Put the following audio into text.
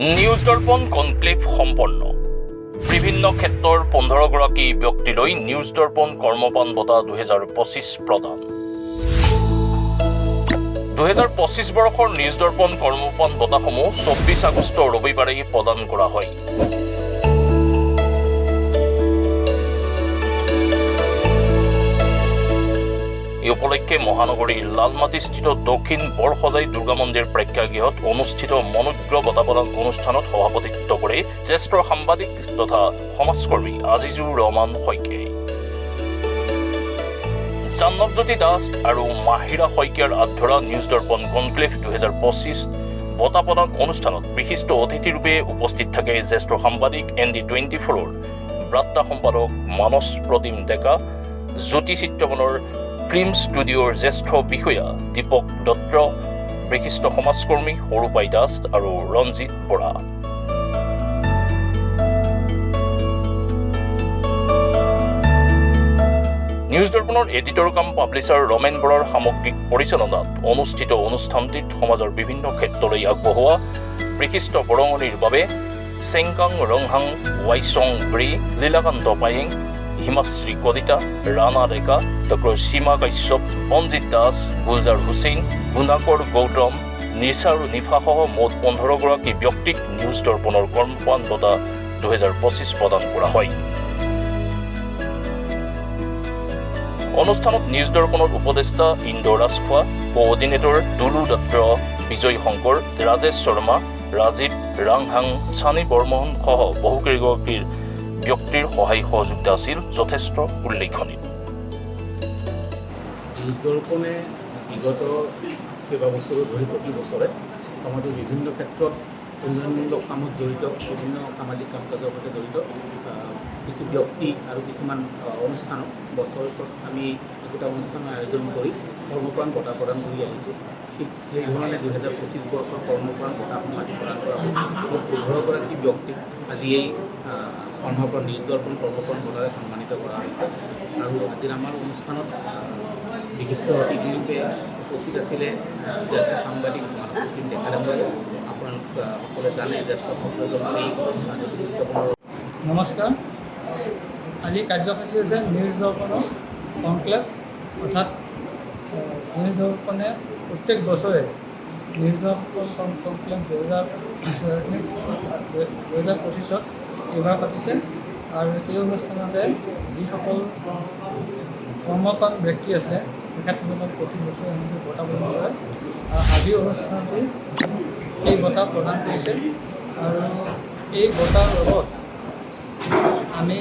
News Darpan conclave সম্পন্ন। বিভিন্ন ক্ষেত্ৰৰ 15গৰাকী ব্যক্তিলৈ নিউজ দৰ্পণ কৰ্মপ্ৰাণ বঁটা 2025 প্ৰদান। 2025 বৰ্ষৰ নিউজ দৰ্পণ কৰ্মপ্ৰাণ বঁটাসমূহ 24 আগষ্ট ৰবিবাৰে প্ৰদান কৰা হয়। এই উপলক্ষে মহানগৰীৰ লালমাটিস্থিত দক্ষিণ বৰসজাই দুৰ্গা মন্দিৰ প্ৰেক্ষাগৃহত অনুষ্ঠিত মনোজ্ঞ বঁটা প্ৰদান অনুষ্ঠানত সভাপতিত্ব কৰে জ্যেষ্ঠ সাংবাদিক তথা সমাজকৰ্মী আজিজুৰ ৰহমান শইকীয়াই। জাহ্নৱজ্যোতি দাস আৰু মাহিৰা শইকীয়াৰ আঁত ধৰা নিউজ দৰ্পণ কনক্লেভ 2025 বঁটা প্ৰদান অনুষ্ঠানত বিশিষ্ট অতিথিৰূপে উপস্থিত থাকে জ্যেষ্ঠ সাংবাদিক, এন ডি 24ৰ বাৰ্তা সম্পাদক মানস প্ৰতিম ডেকা, জ্যোতি চিত্ৰবনৰ ফিল্ম ষ্টুডিঅ'ৰ জ্যেষ্ঠ বিষয়া দীপক দত্ত, বিশিষ্ট সমাজকৰ্মী সৰুপাই দাস আৰু ৰঞ্জিত বৰা। নিউজ দৰ্পণৰ এডিটৰ কাম পাব্লিছাৰ ৰমেন বৰাৰ সামগ্ৰিক পৰিচালনাত অনুষ্ঠিত অনুষ্ঠানটিত সমাজৰ বিভিন্ন ক্ষেত্ৰলৈ আগবঢ়োৱা বিশিষ্ট বৰঙণিৰ বাবে চেংকাং ৰংহাং, ৱাইচং ব্ৰি, লীলাকান্ত পায়েং, হিমাশ্ৰী কলিতা, ৰাণা ডেকা, ডক্টৰ সীমা কাশ্যপ, বনজিৎ দাস, গুলজাৰ হুছেইন, গুণাকৰ গৌতম, নিচাৰ নিফাসহ মুঠ 15গৰাকী ব্যক্তিক নিউজ দৰ্পণৰ কৰ্মপ্ৰাণ বঁটা 2025 প্ৰদান কৰা হয়। অনুষ্ঠানত নিউজ দৰ্পণৰ উপদেষ্টা ইন্দ্ৰ ৰাজখোৱা, কোঅৰ্ডিনেটৰ দুলু দত্ত, বিজয় শংকৰ, ৰাজেশ শৰ্মা, ৰাজীৱ ৰাংহাং, চানী বৰ্মনসহ বহুকেইগৰাকীৰ ব্যক্তিৰ সহায় সহযোগিতা আছিল যথেষ্ট উল্লেখনীয়। নিউজ দৰ্পণে বিগত কেইবাবছৰো ধৰি প্ৰতি বছৰে সমাজৰ বিভিন্ন ক্ষেত্ৰত উন্নয়নমূলক কামত জড়িত, বিভিন্ন সামাজিক কাম কাজৰ সৈতে জড়িত কিছু ব্যক্তি আৰু কিছুমান অনুষ্ঠানক বছৰেকত আমি একোটা অনুষ্ঠানৰ আয়োজন কৰি কৰ্মপ্ৰাণ বঁটা প্ৰদান কৰি আহিছোঁ। ঠিক সেই ধৰণে 2025 বৰ্ষৰ কৰ্মপ্ৰাণ বঁটাসমূহ আজি প্ৰদান কৰা হ'ল। মুঠ 15গৰাকী ব্যক্তিক আজি এই কৰ্মপ্ৰাণ, নিউজ দৰ্পণ কৰ্মপ্ৰাণ বঁটাৰে সন্মানিত কৰা হৈছে। আৰু আজিৰ আমাৰ অনুষ্ঠানত বিশিষ্ট অতিথিৰূপে উপস্থিত আছিলে জ্যেষ্ঠ সাংবাদিক মানস প্ৰতিম ডেকা ডাঙৰীয়া। আপোনালোক সকলোৱে জানে, জ্যেষ্ঠ সহকৰ্মী চিত্ৰকৰণৰ নমস্কাৰ। আজি কাৰ্যসূচী হৈছে নিউজ দৰ্পণৰ কনক্লেভ, অৰ্থাৎ নিউজ দৰ্পণে প্ৰত্যেক বছৰে নিউজ দৰ্পণ কনক্লেভ 2025ত এইবাৰ পাতিছে। আৰু এই অনুষ্ঠানতে যিসকল কৰ্মপ্ৰাণ ব্যক্তি আছে, তেখেতসকলক প্ৰতি বছৰে এনেকৈ বঁটা প্ৰদান কৰে আৰু আজিৰ অনুষ্ঠানটি এই বঁটা প্ৰদান কৰিছে। আৰু এই বঁটাৰ লগত আমি